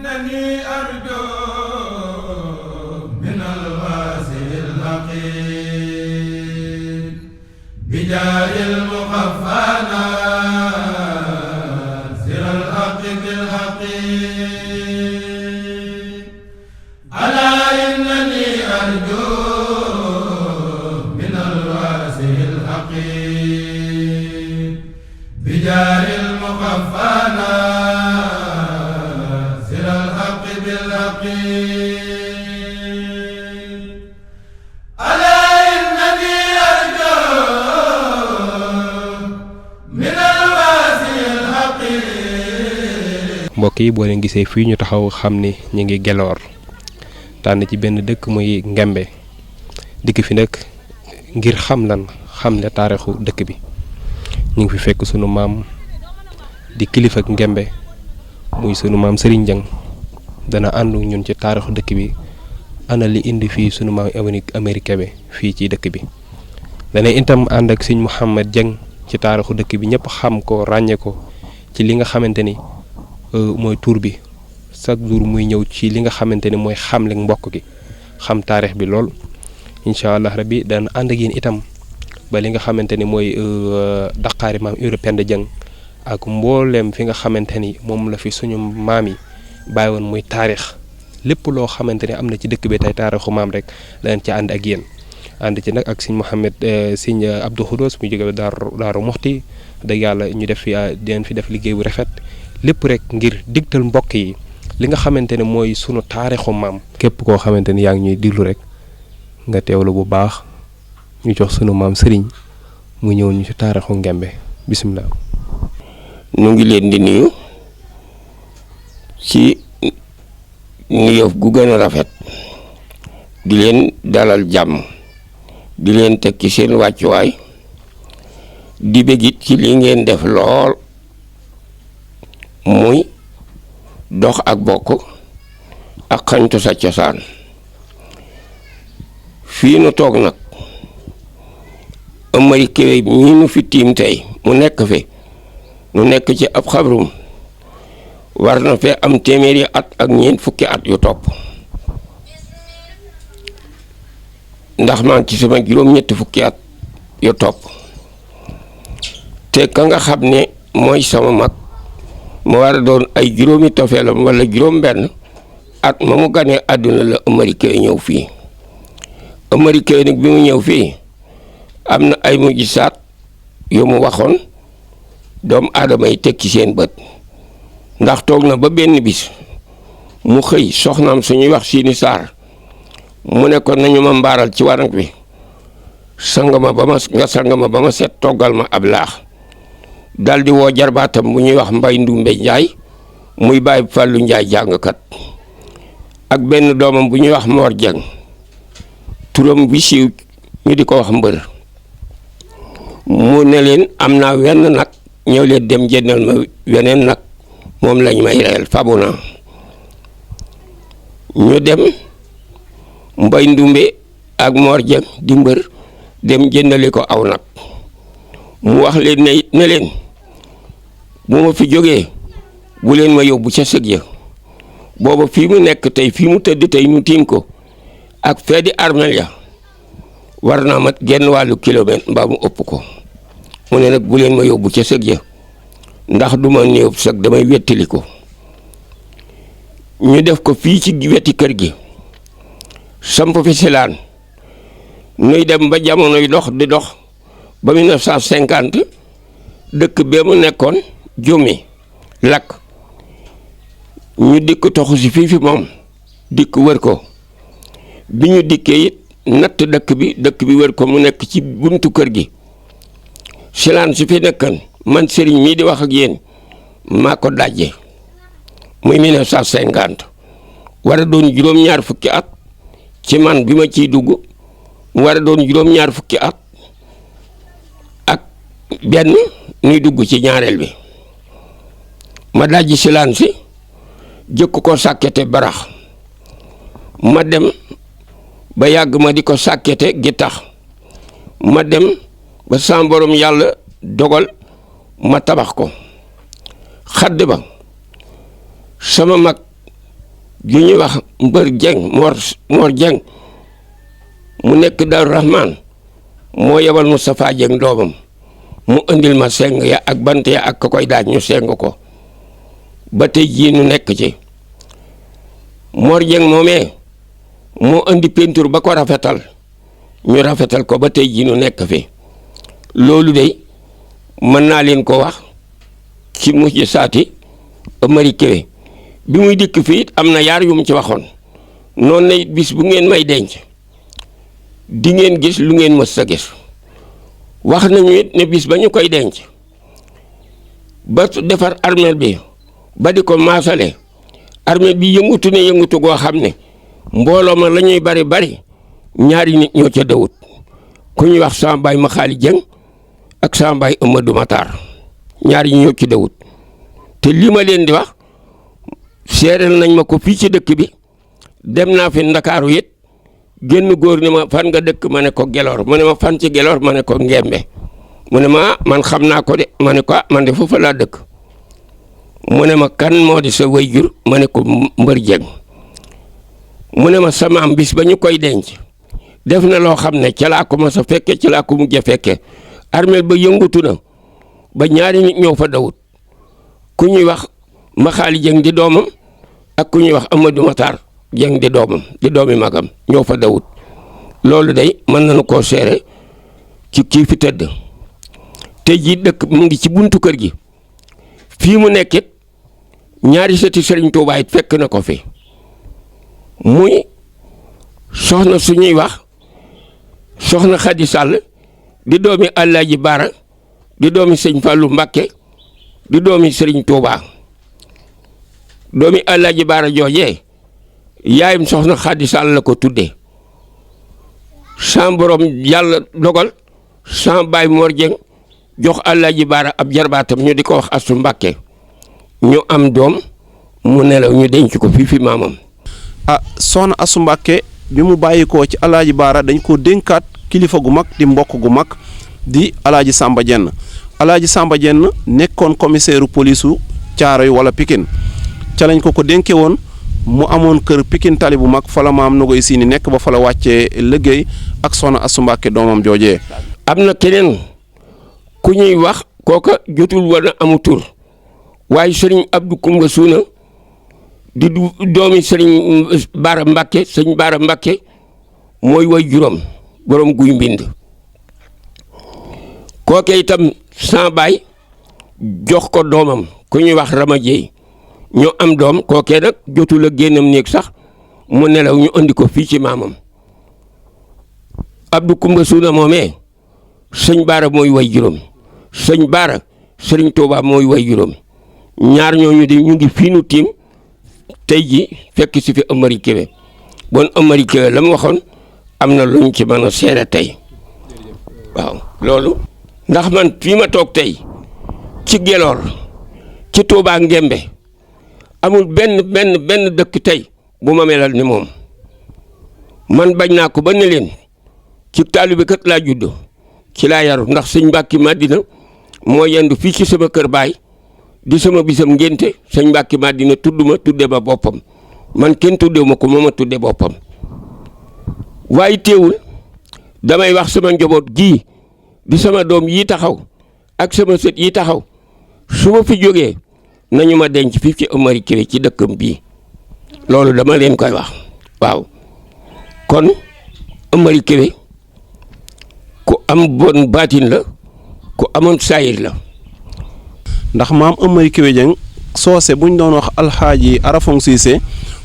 إنني أرجو من الواسع الحقير بجاه المخفى ناصر الحق بالحقير ألا إنني أرجو من الواسع الحقير بجاه المخفى ناصر الحق بالحقير ألا إنني أرجو من الواسع الحقير. mbokk yi boo leen gisee fii ñu taxaw xam ni ñu ngi Gelor tànn ci benn dëkk muy Ngembe dikk fi nag ngir xamle taarixu dëkk bi ñu ngi fi fekk sunu maam di kilifa ak Ngembe muy sunu maam Serigne Dieng dana ànd ñun ci taarixu dëkk bi ana li indi fii sunu maam Amérique bi fii ci dëkk bi dana itam ànd ak Serigne Mouhamed Dieng ci taarixu dëkk bi ñëpp xam ko ràññee ko ci li nga xamante ni mooy tur bi chaque jour muy ñëw ci li nga xamante ni mooy xamle mbokk gi xam taarix bi lool incha allah rabbi dana ànd ak yéen itam ba li nga xamante ni mooy daqaari maam européen de Dieng ak mbooleem fi nga xamante ni moom la fi suñu maam yi bàyyi woon muy taarix lépp loo xamante ni am na ci dëkk bi tey taarixu maam rek danañ ci ànd ak yéen ànd ci nag ak sëñ Mouhamed sëñ Abdou Khoudoss mu jóge Daaru Muxti dëgg yàlla ñu def fi dinañ fi def liggéey bu rafet lépp rek ngir digtal mbokk yi li nga xamante ne mooy sunu taarixu maam. képp koo xamante ni yaa ngi ñuy diglu rek nga teewlu bu baax ñu jox sunu maam Serigne mu ñëw ñu ci taarixu Ngembe bisimilah. nu ngi leen di nuyu ci nuyoo gu gën a rafet di leen dalal jàmm di leen teg ci seen wàccuwaay di bëggit ci li ngeen def lool muy dox ak bokk ak xañtu sa cosaan fii nu toog nag Amari Kébé ñii nu fi tiim tey mu nekk fi nu nekk ci ab xabrum war na fee am téeméeri at ak ñeent fukki at yu topp ndax maa ci sama juróom-ñetti fukki at yu topp te ka nga xam ne mooy sama mag mu war a doon ay juróomi tofeelam wala juróom benn at ma mu ganee àdduna la Amari Kébé ñëw fii Amari Kébé nag bi mu ñëw fii am na ay mujjisaat yu mu waxoon doomu aadama yi teg ci seen bët ndax toog na ba benn bis mu xëy soxnaam suñuy wax Siini Saar mu ne ko nañu ma mbaaral ci wanag wi sang ma ba ma set toggal ma ab laax daldi woo jarbaatam bu ñuy wax Mbay Ndumbe Njaay muy bàyyi Fàllu Njaay jàngkat ak benn doomam bu ñuy wax Mor Jeng turam bi siiw ñu di ko wax mbër mu ne leen am naa wenn nag ñëw leen dem jëndal ma weneen nag moom lañ may reyal fabu naa ñu dem Mbay Ndumbe ak Mor Jeng di mbër dem jëndali ko aw nag mu wax leen ne leen bu ma fi jógee bu leen ma yóbbu ca sëg ya booba fii mu nekk tey fii mu tëdd tey ñu tiim ko ak fee di armel ya war naa mat genn wàllu kilomètre mbaa mu ëpp ko mu ne nag bu leen ma yóbbu ca sëg ya ndax du ma néew sëg damay wettali ko ñu def ko fii ci weti kër gi samp fi silaan nuy dem ba jamonoy dox di dox ba 1950 dëkk bee mu nekkoon jumi lakk ñu dikk toxu si fii fi moom dikk wër ko bi ñu dikkee it natt dëkk bi wër ko mu nekk ci buntu kër gi silaan su fi nekkan man sëriñ mii di wax ak yéen maa ko dajje muy 1950 war a doon juróom-ñaar fukki at ci man bi ma ciy dugg mu war a doon juróom-ñaar fukki at ak benn nuy dugg ci ñaareel bi ma dajji silaan si jëkk ko sàkkete barax ma dem ba yàgg ma di ko sàkkete gi tax ma dem ba sama borom yàlla dogal ma tabax ko xadd ba sama mag ju ñuy wax mbër Dieng Mor Dieng mu nekk Daaru Rahman moo yebal Moustapha Dieng doomam mu indil ma seng ya ak bant ya ak ka koy daaj ñu seng ko ba tey jii nu nekk ci. Mor Dieng moomee moo indi peinture ba ko rafetal ñu rafetal ko ba tey jii nu nekk fi. loolu de mën naa leen ko wax ci mujj saati Amari Kébé bi muy dikk fii it am na yaar yu mu ci waxoon noonu na it bis bu ngeen may denc di ngeen gis lu ngeen mës a gis wax nañu it ne bis ba ñu koy denc ba defar armeel bi ba di ko maasale armeel bi yëngutu ne yëngutu goo xam ne mbooloo ma la ñuy bari bari ñaari nit ñoo ca dawut ku ñuy wax sama baay Maxaali Jeng ak sama baay Amadou Matar ñaari ñoo ci dawut te li ma leen di wax seereel nañ ma ko fii ci dëkk bi dem naa fi Ndakaaru it génn góor ne ma fan nga dëkk ma ne ko Gelor mu ne ma fan ci Gelor ma ne ko Ngembe mu ne ma man xam naa ko de ma ne ko man de foofa laa dëkk mu ne ma kan moo di sa wayjur ma ne ko Mbër Jeng mu ne ma sama am bis ba ñu koy denc def na loo xam ne ca laa ko ma sa fekke ca laa ko mujj a fekke armeel ba yëngutu na ba ñaari nit ñoo fa dawut ku ñuy wax Maxaali Jeng di doomam ak ku ñuy wax Amadou Matar Jeng di doomam di doomi magam ñoo fa dawut loolu day mën nañu koo seere ci kii fi tëdd te ji dëkk mu ngi ci buntu kër gi fii mu nekkit ñaari sëti Sëriñ Tuubaa it fekk na ko fi muy soxna suñuy wax soxna Xadi Sàll di doomi Alaaji Baara di doomi Sëñ Fallu Mbàkke di doomi Sëriñ Tuubaa doomi Alaaji Baara joojee yaayam soxna Xadi Sàll la ko tuddee sam borom yàlla dogal sam baay Mor Dieng jox Alaaji Baara ab jarbaatam ñu di ko wax Astu Mbàkke ñu am doom mu nelaw ñu denc ko fii fi maamam. soxna Astu Mbàkke bi mu bàyyikoo ci Alaaji Baara dañ ko dénkaat kilifa gu mag di mbokk gu mag di Alaaji Samba Jenn Alaaji Samba Jenn nekkoon commissaire police u Caaroy wala Pikine ca lañ ko dénke woon mu amoon kër Pikine tali bu mag fa la maam Nogoy Siini nekk ba fa la wàccee liggéey ak soxna Astu Mbàkke doomam joojee. am na keneen ku ñuy wax kooka jotul wala amu tur waaye sëriñ Abdou Koumba Suuna di doomi sëriñ Baara Mbàkke sëriñ Baara Mbàkke mooy way juróom borom guy mbind kooke itam sa baay jox ko doomam ku ñuy wax Rama Jeey ñu am doom kookee nag jotul a génnam néeg sax mu nelaw ñu andi ko fii ci maamam Abdou Koumba Suuna moomee sëñ Baara mooy way juróom sëñ Baara sëriñ Tuubaa mooy way juróom ñaar ñooñu di ñu ngi fii nu tiim tey ji fekk si fi Amari Kébé bon Amari Kébé la mu waxoon am na luñ ci mën a seere tey waaw loolu ndax man fii ma toog tey ci Gelor ci Tuubaa Ngembe amul benn dëkk tey bu ma melal ni moom man bañ naa ko ba ne leen ci taalibe kat laa juddoo ci laa yaru ndax sëñ Mbàkke Madina moo yendu fii ci sama kër baay di sama bisam ngénte sëñ Mbàkke Madina tudd ma tudde ba boppam man kenn tudde ma ko moo ma tudde boppam waaye teewul damay wax sama njaboot gii di sama doom yi taxaw ak sama sët yi taxaw su ma fi jógee nañu ma denc fii ci Amari Kébé ci dëkkam bii loolu dama leen koy wax waaw kon Amari Kébé ku am bon baatin la ku amoon saayir la. ndax maam Amari Kébé Dieng soose bu ñu doon wax alxaaji Arafong Cissé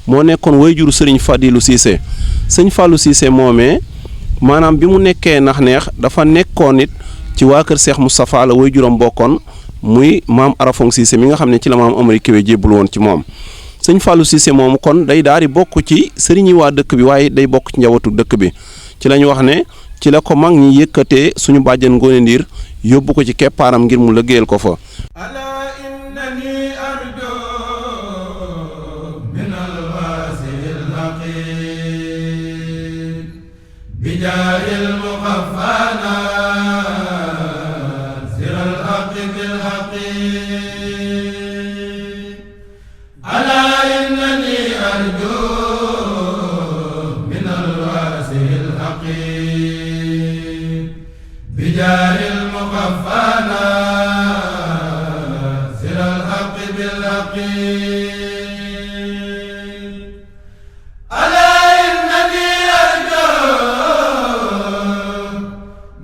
moo nekkoon wayjuru sëriñ Fadilu Cissé sëñ Fallou Cissé moomee maanaam bi mu nekkee nax neex dafa nekkoon it ci waa kër Cheikh Moustapha la wayjuram bokkoon muy maam Arafong Cissé mi nga xam ne ci la maam Amari Kébé jébbul woon ci moom sëñ Fallou Cissé moomu kon day daal di bokk ci sëriñ yi waa dëkk bi waaye day bokk ci njabootu dëkk bi ci la ñu wax ne ci la ko mag ñi yëkkatee suñu bàjjen Ngoone Ndiir yóbbu ko ci keppaaram ngir mu liggéeyal ko fa. ala innani أرجو من الواسع الحقير بجار المخفى ناصر الحق بالحقير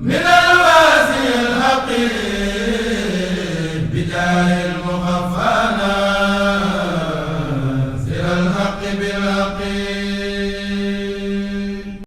من الواسع الحقير بجاه